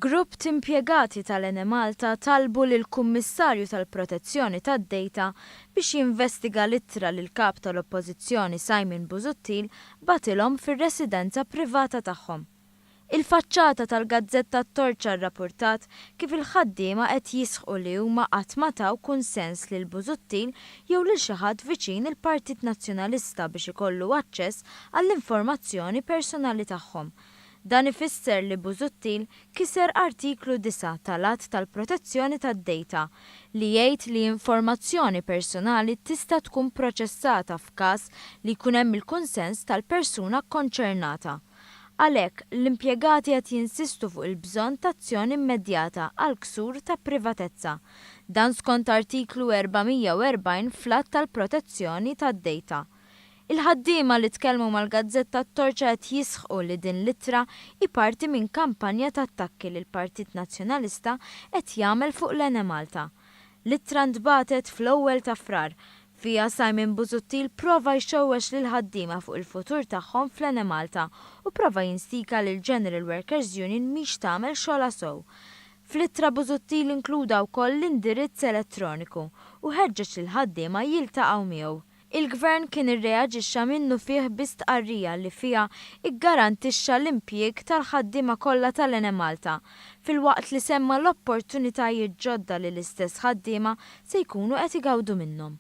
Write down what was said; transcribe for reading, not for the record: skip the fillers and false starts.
Grupp t'impjegati tal-Enemalta talbu lill-Kummissarju tal-Protezzjoni tad-Data biex jinvestiga l-ittra li l-Kap tal-Oppożizzjoni Simon Busuttil bagħtilhom fir-residenza privata tagħhom. Il-faċċata tal-gazzetta t-Torċa rrapurtat kif il-ħaddiema qed jisħqu li huma qatt ma taw kunsens lil Busuttil jew lil xi ħadd viċin il-Partit Nazzjonalista biex ikollu aċċess għall-informazzjoni personali tagħhom. Dan ifisser li Busuttil kiser Artiklu 9 tal-Att tal-Protezzjoni tad-Data, li jgħid li informazzjoni personali tista' tkun proċessata f'każ li jkun hemm il-kunsens tal-persuna kkonċernata. Għalhekk, l-impjegati qed jinsistu fuq il-bżonn t'azzjoni immedjata għall-ksur ta' privatezza. Dan skont Artiklu 440 fl-Att tal-Protezzjoni tad-Data. Il-ħaddiema li tkellmu mal-gazzetta t-Torċa qed jisħqu li din l-ittra hi parti minn kampanja ta' attakki li l-Partit Nazzjonalista qed jagħmel fuq l-Enemalta. L-ittra ntbagħtet fl-ewwel ta' Frar. Fiha Simon Busuttil prova jxewwex lill-ħaddiema fuq il-futur tagħhom fl-Enemalta u prova jinstika li l-General Workers Union mhix tagħmel xogħolha sew. Fl-ittra Busuttil inkluda wkoll l-indirizz elettroniku u ħeġġeġ lill-ħaddiema jiltaqgħu miegħu. Il-Gvern kien irreaġixxa minnufih bi stqarrija li fiha ggarantixxa l-impjieg tal-ħaddiema kollha tal-Enemalta, filwaqt li semma l-opportunitajiet ġodda li l-istess ħaddiema se jkunu qed igawdu minnhom.